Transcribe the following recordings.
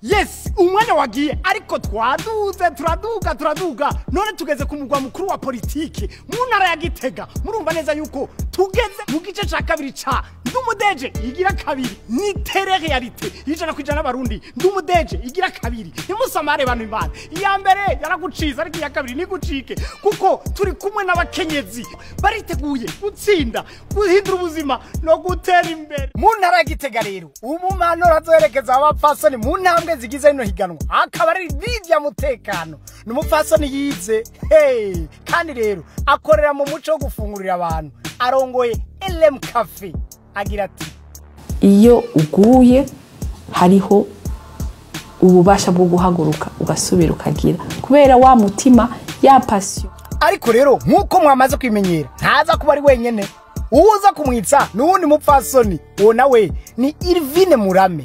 Yes, umwanya wagiye ariko twaduze turaduga none tugeze ku mugwa mukuru wa politiki mu ntara ya Gitega. Murumva neza yuko tugeze mu gice ca kabiri ca Ndumudeje igira kabiri ni télé réalité 100% abarundi. Ndumudeje igira kabiri nimusamare bantu imana iya mbere yaraguciza ariko iya kabiri nigucike kuko turi kumwe n'abakenyezi bariteguye gutsinda guhindura ubuzima no gutera imbere mu ntara ya Gitega. Rero umumanura azoherekeza abapfasoni mu ntambwe zigize ino higanwa akaba ari Lydia Mutekano, ni umupfasoni yize hey, kandi rero akorera mu muco wo gufungurira abantu, arongoye LM Cafe. Agira ati iyo uguye hariho ububasha bwo guhaguruka ugasubira ukagira kubera wa mutima ya passion. Ariko rero nkuko mwamaze kwimenyera ntaza kuba ari wenyene, uza kumwitsa nuwundi mupfasoni uwo nawe ni Irvine Murame.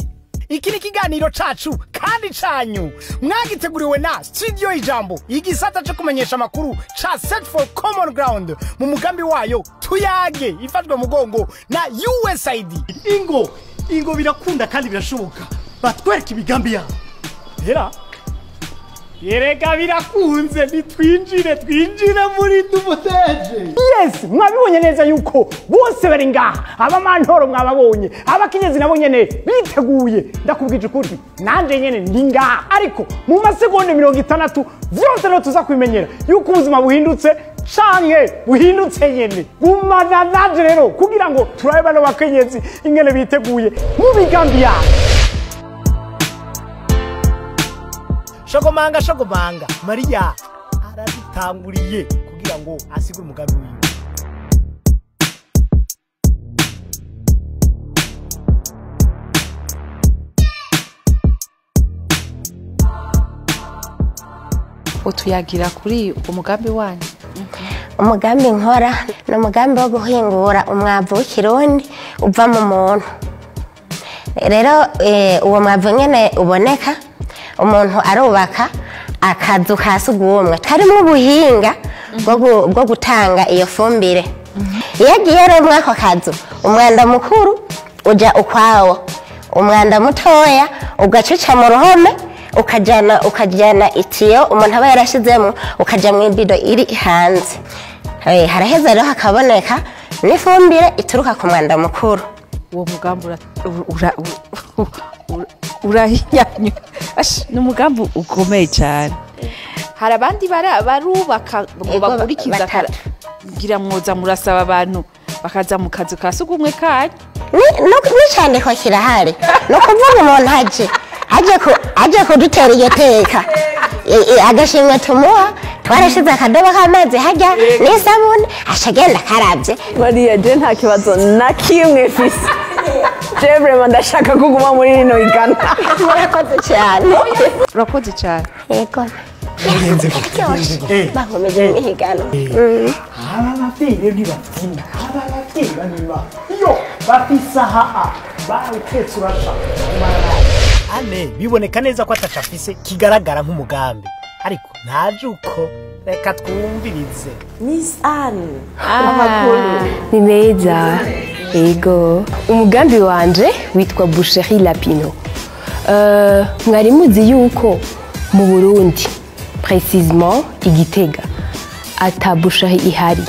Iki ni kiganiro cacu kandi canyu mwagiteguriwe na Studio Ijambo, igisata cyo kumenyesha amakuru ca Set for Common Ground mu mugambi wayo tuyage ifashwe mugongo na USAID. Ingo ingo birakunda kandi birashoboka, batwereka imigambi yabo. Hera yerega birakunze nitwinjire twinjire muri Ndumudeje. Yes, mwabibonye neza yuko bose bari ngaha, abamantoro mwababonye, abakenyezi nabo nyene biteguye. Ndakubwije ukuri nanje nyene ndi ngaha, ariko mu masegonde 60 vyose no tuza kubimenyera yuko ubuzima buhindutse canke buhindutse nyene. Gumana nanje rero kugira ngo turabe bano bakenyezi ingene biteguye mu migambi yabo. Shogomanga shogomanga Maria aradutanguriye kugira ngo asigure umugambi wiwe. Utuyagira kuri umugambi wanyu. Umugambi nkora ni umugambi wo guhingura umwavu w'ikirundi uva mu muntu. Rero uwo mwavu nyene uboneka umuntu arubaka akazu ka sugumwe karimo ubuhinga bwo gutanga iyo fumbire. Iyo agiye rero muri ako kazu umwanda mukuru uja ukwawo, umwanda mutoya ugacuca mu ruhome ukajana itiyo umuntu aba yarashizemo ukaja mu ibido iri hanze. Haraheza rero hakaboneka n'ifumbire ituruka ku mwanda mukuru. Uwo mugambi urahinyanyura, ni umugambi ukomeye cyane. Hari abandi barubaka ngo bakurikiza ngira mwoza murasaba abantu bakaza mu kazu ka sugumwe kanyu. N'icandiko kirahari, ni ukuvuga umuntu aje kudutera iryo teka agashimwe tumuha twarashize akadobo k'amazi hajya n'isabune ashagenda akarabye. Mariya je nta kibazo na kimwe fise, je vraiment ndashaka kuguma muri rino igana. Murakoze cyane. Urakoze cyane. Yego. Bakomeje imihigano. Aba bavyeyi rero ntibatinda, aba bavyeyi banyuma iyo bafise aha barawutetse urasha. Ane biboneka neza ko atacafise kigaragara nk'umugambi, ariko ntaje uko reka twumvirize. Miss Anne, amakuru ni meza. Yego, umugambi wanje witwa Boucherie Lapino. Mwari muzi yuko mu Burundi précisément igitega ata boucherie ihari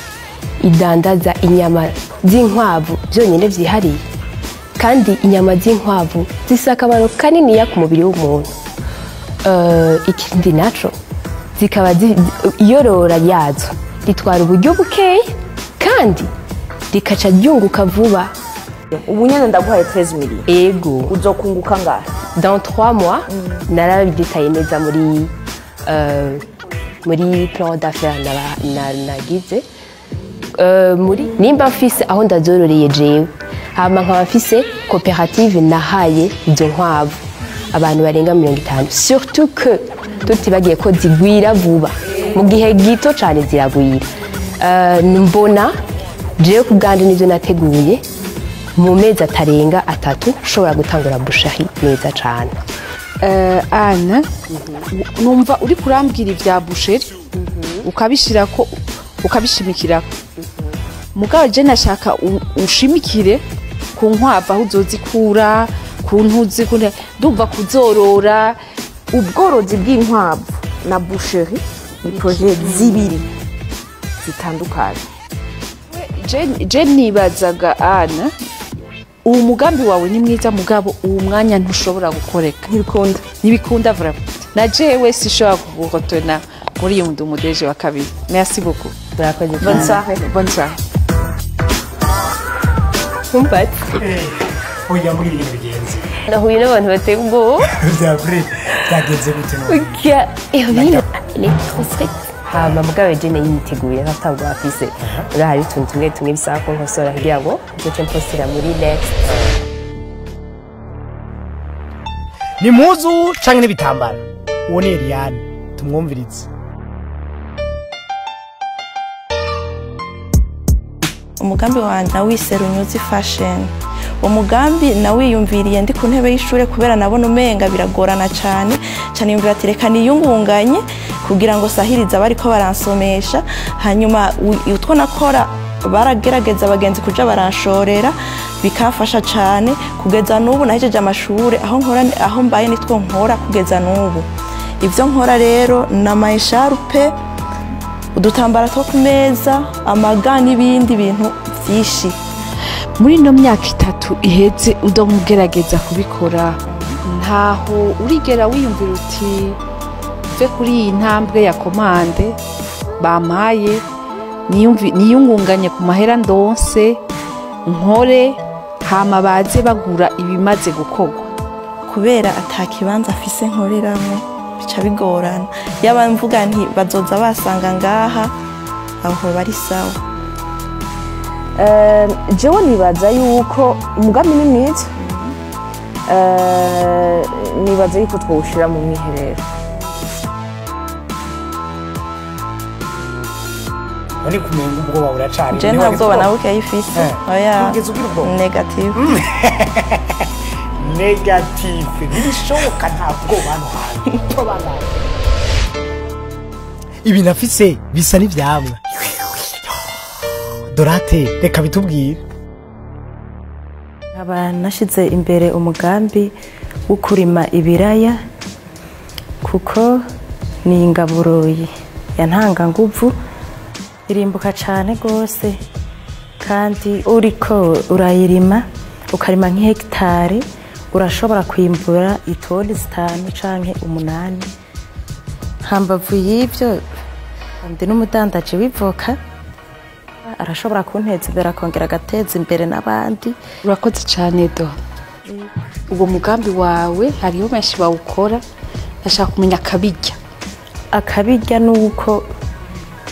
idandaza inyama z'inkwavu byonyine vyihariye, kandi inyama z'inkwavu zifise akamaro kaniniya ku mubiri w'umuntu. Ikindi naco zikaba iyorora yazo ritwara uburyo bukeya kandi rikaca ryunguka vuba. Ubu nyene ndaguhaye 13 millions. Ego. Uzokunguka ngahe? Dans 3 mois narabidetaye neza muri muri plan d'affaires nagize. Muri nimba mfise aho ndazororeye jewe, hama nkaba mfise koperative nahaye izo nkwavu abantu barenga 50, surtout que tutibagiye ko zigwira vuba mu gihe gito cyane ziragwira. Mbona jewe ku bwanje nivyo nateguye mu mezi atarenga 3 ushobora gutangura boucherie neza cyane. Anne, numva uri kurambwira ibya boucherie, ukabishirako, ukabishimikirako. Mugabo je nashaka ushimikire ku nkwavu, aho uzozikura, ku ntuzi, ndumva kuzorora. Ubworozi bw'inkwavu na boucherie ni projet zibiri zitandukanye. Je nibazaga, Anne, uwo mugambi wawe ni mwiza, mugabo uwo mwanya ntushobora gukoreka. Ntibikunda. Ntibikunda vraiment. Na jewe sishobora kugurotona muri iyo ndi umudeje wa kabiri. Merci beaucoup. Murakoze. Bonne soirée. Bonne soirée. Nkumbatse. Oya, mbwira ibintu bigenze. Nahuye n'abantu bateye ubwoba. Bya vrai, byagenze gute none? Burya Irvine, elle est trop stricte. Hama mugabo je nayiteguye ntabwo afise. Ura hari utuntu tumwe tumwe bisaba ko nkosora kugira ngo nzoce mpostira muri next. Ni impuzu canke n'ibitambara? Uwo ni Eliane, tumwumvirize. Umugambi wanjye nawise Runyuzi Fashion. Uwo mugambi nawiyumviriye ndi ku ntebe y'ishure, kubera nabona umenga biragorana cyane cyane. Yumvira ati: "Reka niyungunganye kugira ngo sahirize abariko baransomesha." Hanyuma utwo nakora baragerageza abagenzi kuja baranshorera, bikamfasha cyane kugeza n'ubu nahejeje amashure. Aho nkora, aho mbaye, nitwo nkora kugeza n'ubu. Ibyo nkora rero ni ama écharpe, udutambara two ku meza, amaga n'ibindi bintu byinshi. Muri ino myaka 3 iheze udamugerageza kubikora, ntaho urigera wiyumvira uti: "Mve kuri iyi ntambwe ya commande bampaye, niyungunganye ku mahera ndonse, nkore, hama baze bagura ibimaze gukorwa"? Kubera ata kibanza afise nkoreramwo, bica bigorana. Yaba mvuga nti bazoza basanga ngaha, aho bari sawa. Jewe nibaza yuko umugambi ni mwiza. Nibaza yuko twawushira mu mwiherero. None kumenga ubwoba buracari? Je nta bwoba na bukeya ifise. Oya. Ntugeze ugira ubwoba? Négative. Négative, ntibishoboka, nta bwoba hano hantu. Tobandanye. Ibintu afise bisa n'ivyamwa. Dorate, reka bitubwire. Nkaba nashize imbere umugambi wo kurima ibiraya, kuko ni ingaburo ya ntanganguvu, irimbuka cyane rwose, kandi uriko urayirima, ukarima nk'ihegitari, urashobora kwimbura itoni 5 canke 8. Hambavu y'ibyo, ndi n'umudandaji w'ivoka, arashobora kunteza imbere, akongera agateza imbere n'abandi. Urakoze cyane do. Uwo mugambi wawe hariho benshi bawukora, ndashaka kumenya akabirya. Akabirya ni uko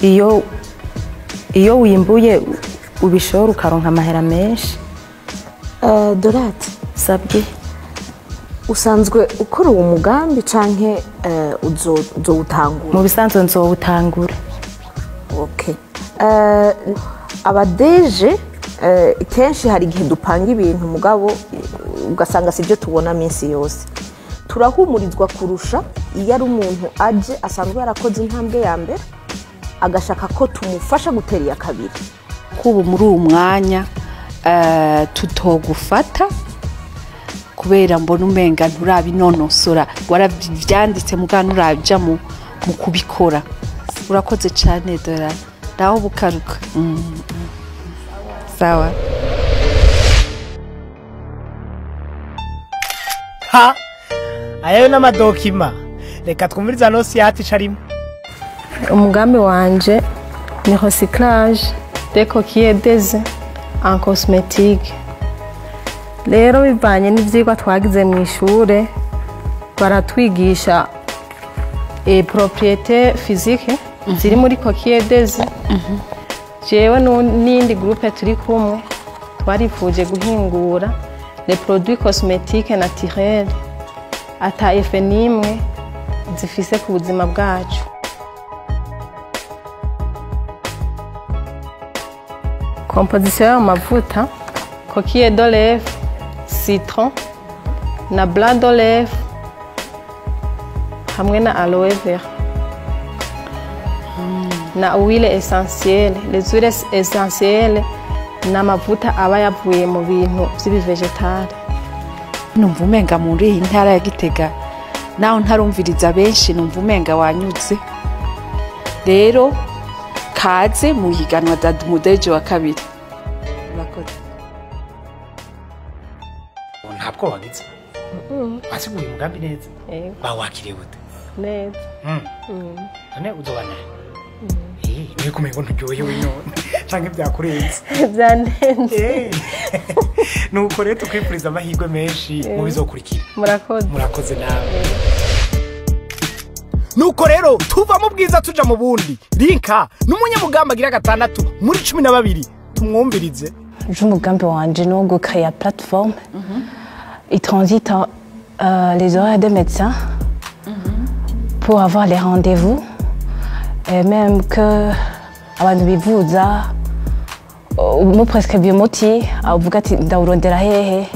iyo wimbuye ubishora, ukaronka amahera menshi. Dorate. Sabwe. Usanzwe ukora uwo mugambi canke uzowutangura? Mu bisanzwe nzowutangura. Okay. Abadeje kenshi hari igihe dupanga ibintu, mugabo ugasanga sibyo tubona minsi yose. Turahumurizwa kurusha iyo ari umuntu aje asanzwe yarakoze intambwe ya mbere, agashaka ko tumufasha gutera iya kabiri. Kubu muri uwo mwanya tutogufata, kubera mbona umenga nturabinonosora, waravyanditse mugabo nturaja mu kubikora. Urakoze cyane dora, naho bukaruka. Sawa. Ha, ayayo n'amadokima. Reka twumvirize Anosiyati ico arimo. Umugambi wanje ni recyclage des coquilles d'œufs en cosmétique. Rero bivanye n'ivyigwa twagize mu ishure, baratwigisha propriété physique ziri muri coquille d'œufs. Jewe n'iyindi groupe turi kumwe twarifuje guhingura les produits cosmétiques naturels, ata effet n'imwe zifise ku buzima bwacu. Composition y'ayo mavuta: coquille d'olive, citron na blanc d'olive. Hamwe na aloe vera na huile essentielle. Les huiles essentielles ni amavuta aba yavuye mu bintu by'ibivegetale. Numva umenga muri iyi ntara ya Gitega naho ntarumviriza benshi, numva umenga wanyuze. Rero kaze mu higanwa Mudeje wa kabiri. Murakoze. Ntabwo wagize wasiguye umugambi neza, bawakiriye gute? Neza. None uzobana niyo kumenya ngo nturyohewe none canke byakurenze? Byandenze. Nuko rero tukwifuriza amahirwe menshi mu bizokurikira. Murakoze. Murakoze nawe. Nuko rero tuva mu bwiza tuja mu bundi. Rinka n'umunyamugamba agira 6 muri 12, tumwumvirize. Umugambi wanje ni uwo gucréer plateforme il transite les horaires des médecins pour avoir les rendez-vous et même que abantu bivuza umuprescribe umuti avuga ati ndawurondera hehe,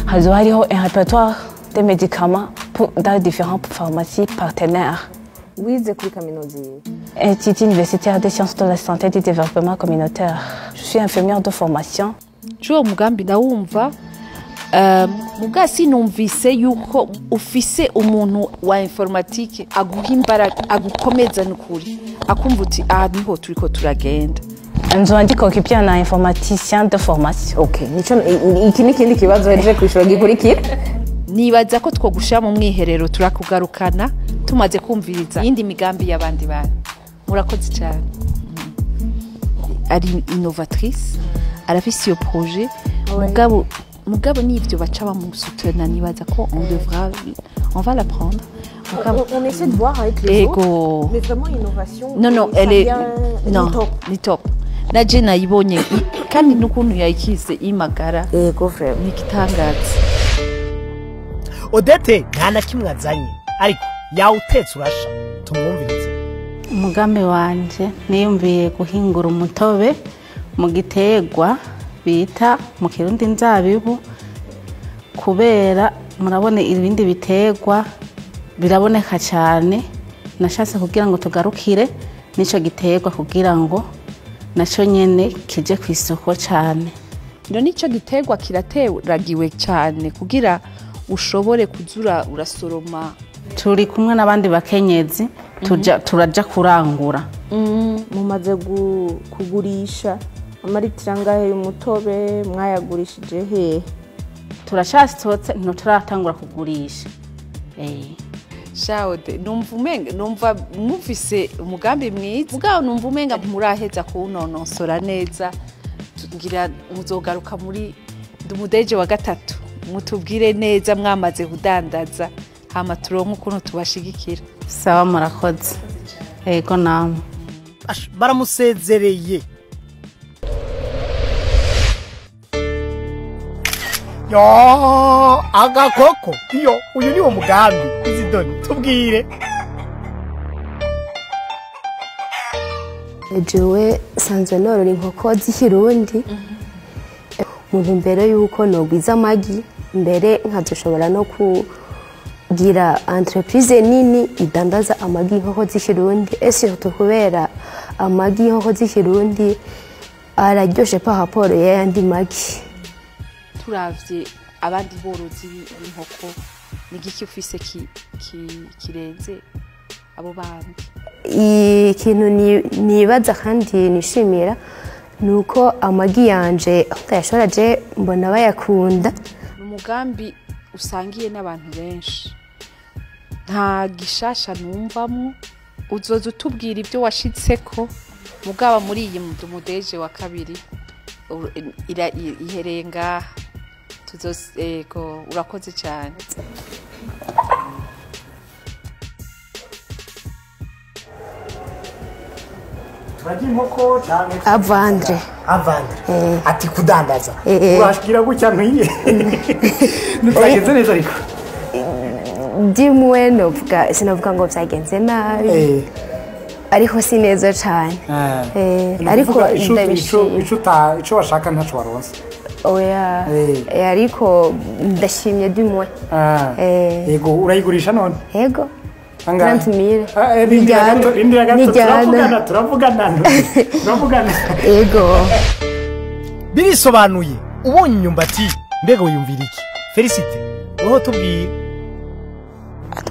hazoba hariho un répertoire des médicaments dans différentes pharmacies partenaires. Wize kuri kaminuza yiwe? Institut universitaire des sciences de la santé et du développement communautaire. Je suis infirmière de formation. Uwo mugambi ndawumva, muga sinumvise yuko ufise umuntu wa informatique aguha imbaraga, agukomeza n'ukuri, akumva uti aha niho turiko turagenda. Nzoba ndi coéquipier na informaticien de formation. Okay, nico iki ni ikindi kibazo hejeje kwishura gikurikira. Nibaza ko twogushira mu mwiherero, turakugarukana tumaze kumviriza iyindi migambi y'abandi bantu. Murakoze cyane. Ari innovatrice, arafise iyo projet, mugabo n'ivyo baca bamusutena, nibaza ko on devra, on va l'apprendre. On essaie de voir avec les Ego. autres, mais vraiment innovation. Non, ça elle est vient non, ni top. Ni top. Naje nayibonye kandi n'ukuntu yayikize imagara. Ego vraiment. Ni igitangaza. Odette nta na kimwe azanye, ariko yawutetse urasha, tumwumvirize. Umugambi wanje niyumviye guhingura umutobe mu giterwa bita mu Kirundi inzabibu, kubera murabona ibindi biterwa biraboneka cyane, nashatse kugira ngo tugarukire n'ico giterwa kugira ngo naco nyene kije ku isoko cyane. Ino nico giterwa kirateragiwe cyane kugira ushobore kuzura urasoroma. Turi kumwe n'abandi bakenyezi turaja kurangura. Mumaze kugurisha amaritiro angahe y'umutobe? Mwayagurishije hehe? Turacasotse, ntituratangura kugurisha. Shawde, numva umenga numva mufise umugambi mwiza, mugabo numva umenga muraheza kuwunonosora neza. Ngira muzogaruka muri Umudeje wa 3 mutubwire neza mwamaze kudandaza, hama turonke ukuntu tubashigikira. Sawa, murakoze. Ego namwe. Baramusezereye. Yo, agakoko. Iyo, uyu ni wo mugambi. Izidoni, tubwire. Jewe sanzwe norora inkoko z'ikirundi mu ntumbero y'uko nogwiza amagi, mbere nkazoshobora no kugira entreprise nini idandaza amagi y'inkoko z'ikirundi, et surtout kubera amagi y'inkoko z'ikirundi araryoshe par rapport y'ayandi magi. Turavye abandi borozi b'inkoko, ni igiki ufise kirenze abo bandi? Ikintu nibaza kandi nishimira ni uko amagi yanje ndayashora je mbona bayakunda. Ni umugambi usangiye n'abantu benshi, nta gishasha numvamo. Uzoza utubwira ibyo washitseko, mugaba muri iyi Mudeje wa 2 ihereye ngaha. Ego, urakoze cyane. Turarya inkoko canke Avandre. Avandre. Ati kudandaza. Urashikira gutya ntuye. Ntibyagenze neza ariko. Dimwe novuga sinavuga ngo byagenze nabi. Ariko si neza cyane. Ariko ndabishimye. Ico washaka ntaco waronse. Oya. Ariko ndashimye dimwe. Yego, urayigurisha none? Yego. Angahe? 30000. Rindira gato, rindira gato, turavugana, turavugana, turavugana. Ego. Birisobanuye, ubonye imyumbati mbega wiyumvira iki? Felicite, wowe tubwiye.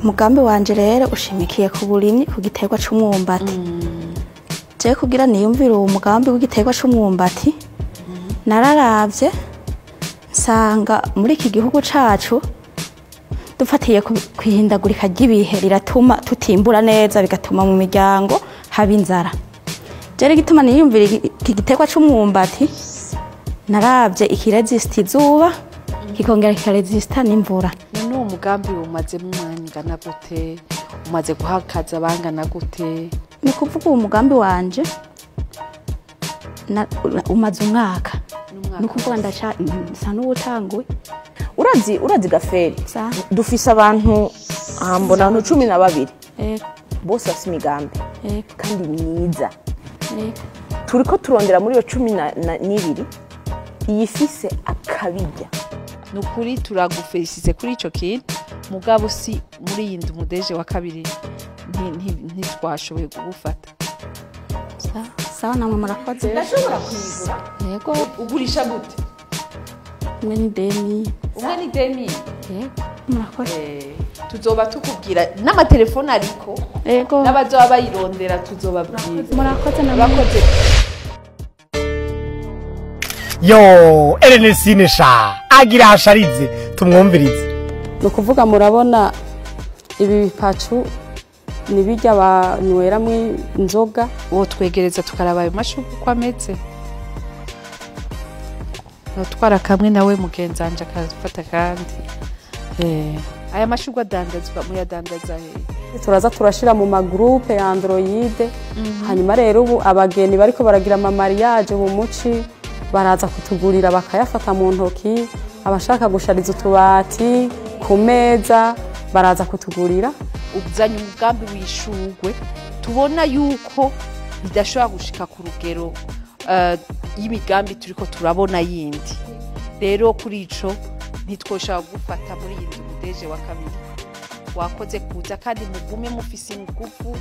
Umugambi wanje rero ushimikiye ku burimyi ku giterwa c'umwumbati. Je kugira niyumvire uwo mugambi w'igiterwa c'umwumbati, nararavye nsanga muri iki gihugu cacu dufatiye kwihindagurika ry'ibihe riratuma tutimbura neza, bigatuma mu miryango haba inzara. Je rero igituma niyumvire iki giterwa c'umwumbati, naravye ikiresista izuba kikongera kikaresista n'imvura. None uwo mugambi umazemo umwanya ungana gute? Umaze guhakaza bangana gute? Ni kuvuga uwo mugambi wanje umaze umwaka, ni ukuvuga nsa n'uwutanguye. Urazi gaferi, dufise abantu mbona abantu 12 bose bafise imigambi kandi myiza. Turiko turondera muri iyo 12 iyifise akabirya. Nukuri turagufelicise kuri ico kintu, mugabo si muri iyi ndu mudeje wa kabiri ntitwashoboye kugufata. Sawa, namwe murakoze. Ndashobora kuyigura. Yego. Ugurisha gute? Umwe ni demi. Umwe ni demi. Yego, murakoze. Tuzoba tukubwira n'amatelefone ariko. Yego. N'abazoba bayirondera tuzobabwira. Murakoze namwe. Murakoze. Yo, Ernestine sha agira hasharize, tumwumvirize. Ni ukuvuga murabona ibi bipacu ni bijya banyweramo inzoga. Wotwegereza tukaraba ayo mashurwe uko ameze. Notwara kamwe nawe mugenzi wanje akafata kandi. Aya mashurwe adandazwa, muyadandaza he? Turaza turashira mu magroupe ya Android. Hanyuma rero ubu abageni bariko baragira ama mariage mu muci baraza kutugurira bakayafata mu ntoki, abashaka gushariza utubati ku meza baraza kutugurira. Uzanye umugambi w'ishurwe tubona yuko bidashobora gushika ku rugero y'imigambi turiko turabona yindi. Rero kuri ico ntitwoshobora gufata muri iyi nzu mudeje wa kabiri. Wakoze kuza kandi mugume mufise ingufu,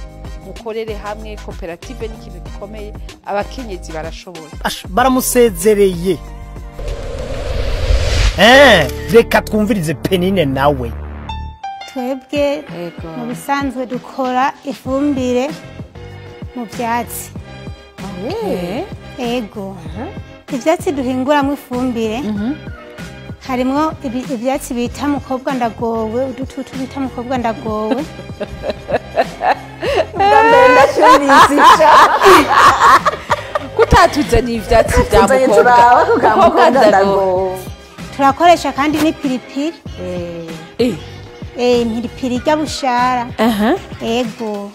mukorere hamwe, koperative ni ikintu gikomeye, abakenyezi barashoboye. Baramusezereye. Reka twumvirize Penine nawe. Twebwe mu bisanzwe dukora ifumbire mu byatsi. Ego. Ibyatsi duhinguramo ifumbire harimo ibyatsi bita mukobwa ndagowe, udututu bita mukobwa ndagowe. Kutatuzaniye ivyatsi vya mukobwa ndagowe. Turakoresha kandi n'ipiripiri. Impiripiri irya bushara. Ego.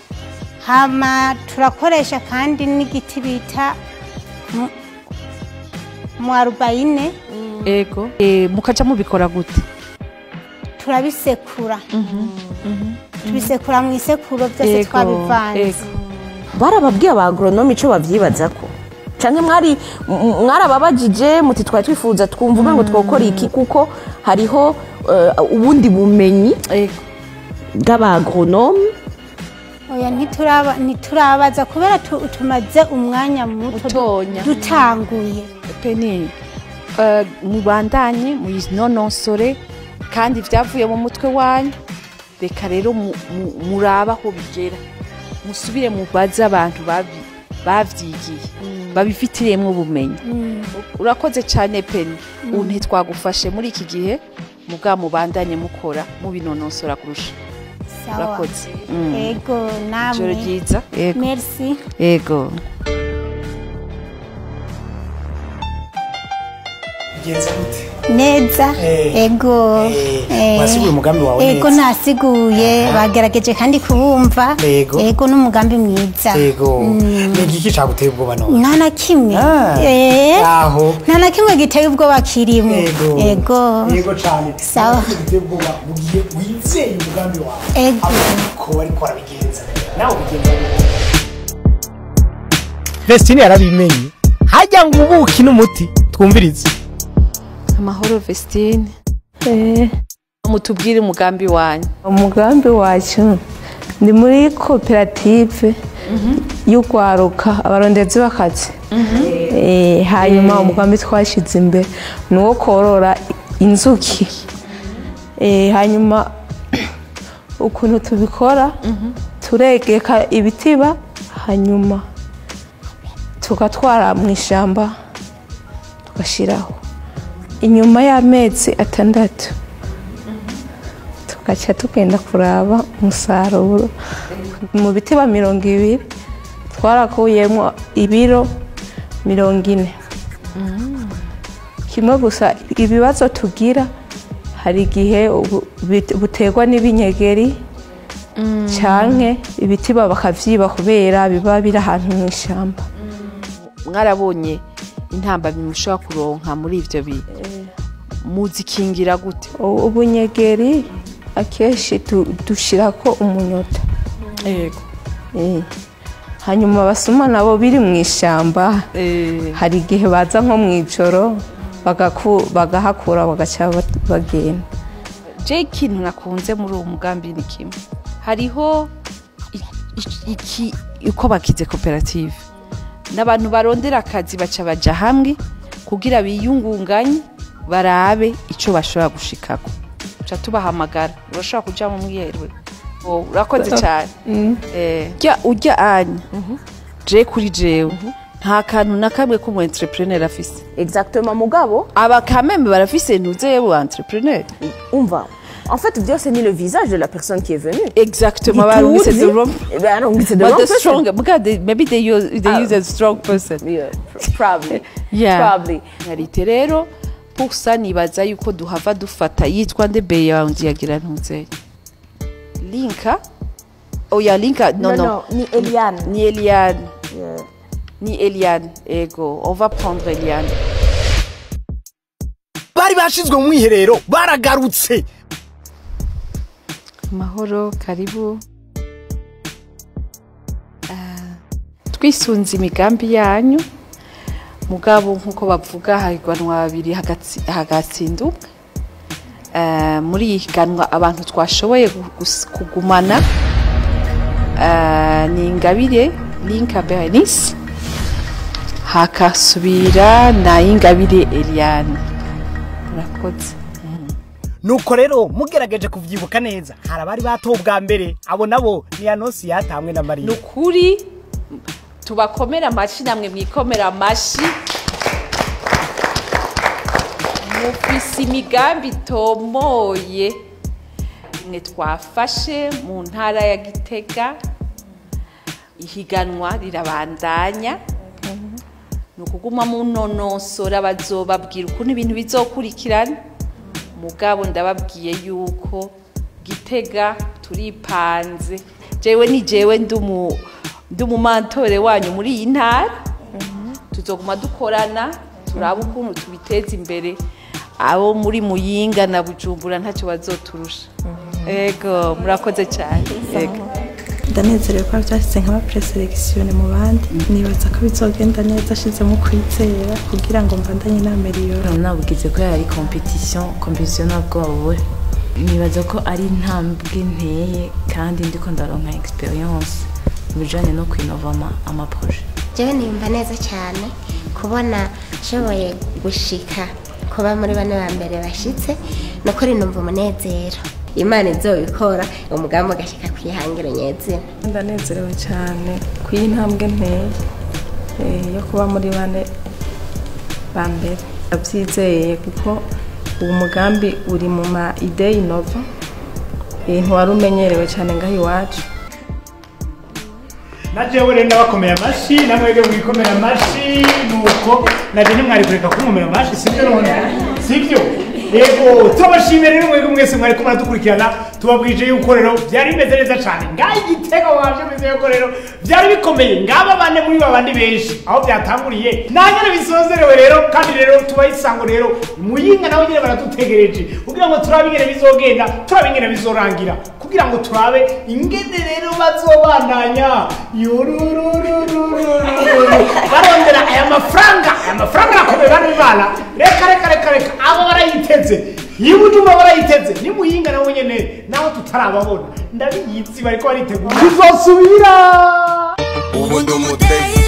Hama turakoresha kandi n'igiti bita mwarubayine. Ego. Mukaca mubikora gute? Turabisekura. Tubisekura mu isekuro byose twabivanze. Barababwiye aba agronome ico bavyibazako. Canke mwari mwarababajije muti twari twifuza twumva ngo twokora iki, kuko hariho ubundi bumenyi bw'aba agronome. Oya, ntiturabaza kubera tumaze umwanya muto dutanguye. Peni, mubandanye muyinonosore kandi vyavuye mu mutwe wanyu. Reka rero muraba aho bigera, musubire mubaze abantu bavyigiye babifitiriyemwo ubumenyi. Urakoze cane Peni, ubu ntitwagufashe muri iki gihe, muga mubandanye mukora mubinonosora kurusha. Urakoze. Ego, namwe. Ijoro ryiza. Ego. Merci. Ego. Neza. Ego. Wasiguye umugambi wawe neza? Ego, nasiguye, bagerageje kandi kuwumva. Ego, n'umugambi mwiza. Ego. Ni igiki caguteye ubwoba none? Nta na kimwe. Aho. Nta na kimwe giteye ubwoba kirimo. Ego. Ego cane. Sawa. Giteye ubwoba mugihe wizeye umugambi wawe. Ego. Ko ariko arabigenza. Nawe ubigenza gute? Vestine yarabimenye. Hajya ngo ubuki n'umuti twumvirize. Amahoro Vestine. Mutubwire umugambi wanyu. Umugambi wacu Ndi muri koperative y'ugwaruka abarondezi b'akazi. Hanyuma umugambi twashize imbere ni uwo korora inzuki. Hanyuma ukuntu tubikora, turegeka ibitiba, hanyuma tugatwara mu ishyamba, tugashiraho. Inyuma y'amezi 6 tugaca tugenda kuraba umusaruro. Mu bitiba 20 twarakuyemo ibiro 40. Kimwe gusa ibibazo tugira, hari igihe buterwa n'ibinyegeri canke ibitiba bakavyiba kubera biba biri ahantu mu ishyamba. Mwarabonye intambamyi mushobora kuronka muri ivyo bintu, muzikingira gute? Ubunyegeri akenshi dushirako umunyota. Yego. Hanyuma abasuma nabo biri mu ishyamba, hari igihe baza nko mu ijoro bagahakura bagaca bagenda. Je ikintu nakunze muri uwo mugambi ni kimwe, hariho iki uko bakize koperative n'abantu barondera akazi baca baja hamwe kugira biyungunganye, barabe ico bashobora gushikako. Ca tubahamagara, urashobora kuja mu mwiherero. Urakoze cyane. Ujya anya je kuri jewe nta kantu na kamwe k'umu entrepreneur afise. Exactement, mugabo aba kameme barafise ntuze bu entrepreneur. Umva, en fait byose ni le visage de la personne qui est venue. Exactement, barungitse the wrong, barungitse the wrong person. Strong, because maybe they use a strong person. Yeah, probably. Yeah. Probably. Narite rero pour ça nibaza yuko duhava dufata yitwa nde be yawe yagira ntuze Linka. Oya Linka, non, non, ni Eliane. Ni Eliane. Yeah. Ni Eliane, ego, on va prendre Eliane. Bari bashizwe mu mwiherero baragarutse. Mahoro, karibu. Twisunze imigambi yanyu, mugabo nkuko bavuga hagwanwa babiri hagatsinda umwe. Muri higanwa abantu twashoboye kugumana ni Ingabire Linka Berenice, hakasubira na Ingabire Eliane. Murakoze. Nuko rero mugerageje kuvyibuka neza, hari abari batobwa mbere, abo nabo ni Anosi yatamwe na Maria. Nukuri tubakomera amashi, namwe mwikomera amashi. Mufise imigambi itomoye mwe twafashe mu ntara ya Gitega, ihiganwa rirabandanya. Nukuguma mu nonosora bazobabwira ukuntu ibintu bizokurikirana. Mugabo ndababwiye yuko Gitega turipanze. Jewe ni jewe ndumumantore wanyu muri iyi ntara. Tuzoguma dukorana turaba ukuntu tubiteza imbere. Abo muri Muyinga na Bujumbura ntacyo bazoturusha. Ego, murakoze cyane. Ego. Ndanezerewe ko byashyize nk'aba preselection mu bandi, nibaza ko bizogenda neza ashizemo kwizera kugira ngo mbandanye n'ameliyora. Nabugize ko yari competition nabwo babure. Nibaza ko ari intambwe nteye kandi ndiko ndaronka experience mu bijanye no kwinova ama projet. Jewe niyumva neza cyane kubona nshoboye gushika kuba muri bane ba mbere bashitse, nukuri numva umunezero. Imana izobikora umugambi ugashika kwihangiro nyezina. Ndanezerewe cyane ku intambwe nteye yo kuba muri bane ba mbere. Ndabyizeye kuko uwo mugambi uri mu ma idée innova, ntiwari umenyerewe cyane ngaho iwacu. Najewe rero ndabakomeye amashi, namwebwe mwikomera amashi, nuko naje ntimwari kureka kunkomera amashi, sibyo none? Sibyo? Yego, turabashimiye rero mwebwe mwese mwari kumara dukurikirana, tubabwije yuko rero byari bimeze neza cyane. Ngaho Igitega waje bimeze yuko rero byari bikomeye, ngaba bane muri babandi benshi aho byatanguriye nanyene bisozerewe rero, kandi rero tubayisango rero Muyinga nawe nyene baradutegereje kugira ngo turabe ingene bizogenda, turabe ingene bizorangira, kugira ngo turabe ingene rero bazobandanya yururururu barondera aya mafaranga, aya mafaranga akomeye bana b'Imana. Reka reka reka reka abo barayiteze. Y'Ibujumbura barayiteze, ni Muyinga nawe nyene naho tutarababona, ndabiyizi bariko baritegura. Tuzosubira. Ubu ndi umutezi.